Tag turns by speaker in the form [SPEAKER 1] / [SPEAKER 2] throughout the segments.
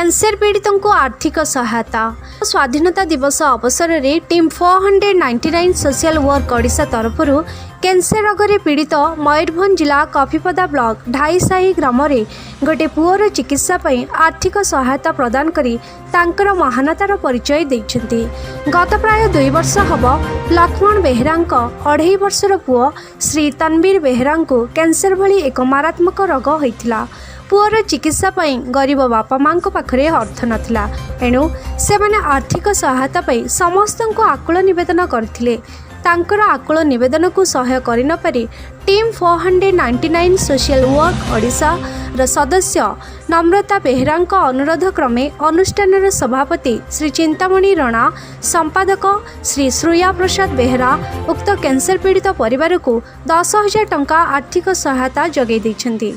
[SPEAKER 1] Cancer ପୀଡ଼ିତଙ୍କୁ ଆର୍ଥିକ ସହାୟତା। ସ୍ୱାଧୀନତା ଦିବସ ଅବସରରେ Team 499 Social Work Odisha ତରଫରୁ କ୍ୟାନ୍ସର ରୋଗରେ ପୀଡ଼ିତ ମୟୂରଭଞ୍ଜ ଜିଲ୍ଲା କଫିପଦା ବ୍ଲକ ଢାଇସାହି ଗ୍ରାମରେ ଗୋଟିଏ ପୁଅର ଚିକିତ୍ସା ପାଇଁ ଆର୍ଥିକ ସହାୟତା ପ୍ରଦାନ କରି ତାଙ୍କର ମହାନତାର ପରିଚୟ ଦେଇଛନ୍ତି। ଗତ ପ୍ରାୟ 2 ବର୍ଷ ହେବ ଲକ୍ଷ୍ମଣ ବେହେରାଙ୍କ 2.5 ବର୍ଷର ପୁଅ ଶ୍ରୀ ତନବୀର ବେହେରାଙ୍କୁ କ୍ୟାନ୍ସର ଭଳି ଏକ ମାରାତ୍ମକ ରୋଗ ହୋଇଥିଲା। ପୁଅର ଚିକିତ୍ସା ପାଇଁ ଗରିବ ବାପା ମାଆଙ୍କ ପାଖରେ ଅର୍ଥ ନଥିଲା। ଏଣୁ ସେମାନେ ଆର୍ଥିକ ସହାୟତା ପାଇଁ ସମସ୍ତଙ୍କୁ ଆକୁଳ ନିବେଦନ କରିଥିଲେ। ତାଙ୍କର ଆକୁଳ ନିବେଦନକୁ ସହ୍ୟ କରିନପାରି Team 499 Social Work ଓଡ଼ିଶାର ସଦସ୍ୟ ନମ୍ରତା ବେହେରାଙ୍କ ଅନୁରୋଧ କ୍ରମେ ଅନୁଷ୍ଠାନର ସଭାପତି ଶ୍ରୀ ଚିନ୍ତାମଣି ରଣା, ସମ୍ପାଦକ ଶ୍ରୀ ଶ୍ରୁୟା ପ୍ରସାଦ ବେହେରା ଉକ୍ତ କ୍ୟାନ୍ସର ପୀଡ଼ିତ ପରିବାରକୁ 10,000 ଟଙ୍କା ଆର୍ଥିକ ସହାୟତା ଯୋଗାଇ ଦେଇଛନ୍ତି।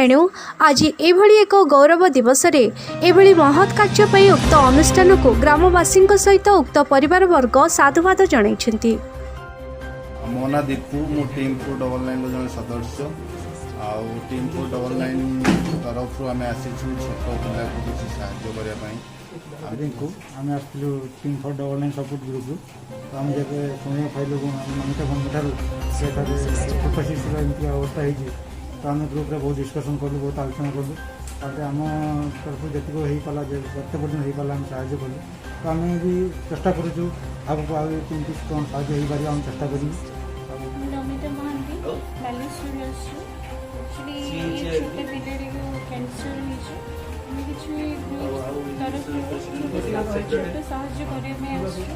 [SPEAKER 1] ଏଣୁ ଆଜି ଏଭଳି ଏକ ଗୌରବ ଦିବସରେ ଏଭଳି ମହତ୍ କାର୍ଯ୍ୟ ପାଇଁ ଉକ୍ତ ଅନୁଷ୍ଠାନକୁ ଗ୍ରାମବାସୀଙ୍କ ସହିତ ଉକ୍ତ ପରିବାରବର୍ଗ ସାଧୁବାଦ ଜଣାଇଛନ୍ତି।
[SPEAKER 2] ମୋ ନାଁ ଦୀପୁ। ମୁଁ ଟିମ୍ 499ର ଜଣେ ସଦସ୍ୟ। ଆଉ ଟିମ୍ 499 ତରଫରୁ ଆମେ ଆସିଛୁ ଛୋଟ ପିଲାକୁ କିଛି ସାହାଯ୍ୟ କରିବା ପାଇଁ।
[SPEAKER 3] ରିଙ୍କୁ। ଆମେ ଆସିଥିଲୁ ଟିମ୍ 499 ସପୋର୍ଟ ଗ୍ରୁପରୁ। ତ ଆମେ ଯେବେ ଶୁଣିବାକୁ ପାଇଲୁ ନମିତା ଭଉଣୀଙ୍କ ଠାରୁ ସେଠାରେ ଛୋଟ ଶିଶୁର ଏମିତି ଅବସ୍ଥା ହେଇଛି, ତ ଆମେ ଗ୍ରୁପରେ ବହୁତ ଡିସ୍କସନ୍ କଲୁ, ବହୁତ ଆଲୋଚନା କଲୁ। ତାପରେ ଆମ ତରଫରୁ ଯେତିକି ହେଇପାରିଲା, ଯେତେ ପର୍ଯ୍ୟନ୍ତ ହେଇପାରିଲା, ଆମେ ସାହାଯ୍ୟ କଲୁ। ତ ଆମେ ବି ଚେଷ୍ଟା କରୁଛୁ, ଆଗକୁ ଆଉ କେମିତି କ'ଣ ସାହାଯ୍ୟ ହେଇପାରିବ, ଆମେ ଚେଷ୍ଟା କରିବୁ। ଆଉ
[SPEAKER 4] ମୁଁ ନମିତା ମହାନ୍ତି, ବାଲେଶ୍ୱରରୁ ଆସିଛୁ। ଆକ୍ଚୁଆଲି ଏ ଛୋଟ ପିଲାଟିକୁ କ୍ୟାନ୍ସର ହେଇଛି। ଆମେ କିଛି ଗ୍ରୁପ୍ ତରଫରୁ ଛୋଟ ସାହାଯ୍ୟ କରିବା ପାଇଁ ଆସିଛୁ।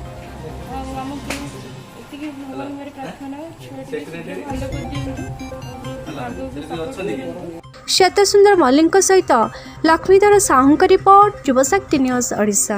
[SPEAKER 4] ଆଉ ଆମ ଗ୍ରୁପ୍ ଏତିକି ଭଗବାନଙ୍କର ପ୍ରାର୍ଥନା, ଛୁଆଟିକୁ ଶୀଘ୍ର ଭଲ କରିଦିଅନ୍ତୁ ଆଉ ଆଗକୁ ସପୋର୍ଟ କରନ୍ତୁ।
[SPEAKER 1] ଶ୍ଵେତସୁନ୍ଦର ମଲ୍ଲିକଙ୍କ ସହିତ ଲକ୍ଷ୍ମୀଧର ସାହୁଙ୍କ ରିପୋର୍ଟ, ଯୁବଶକ୍ତି ନ୍ୟୁଜ୍ ଓଡ଼ିଶା।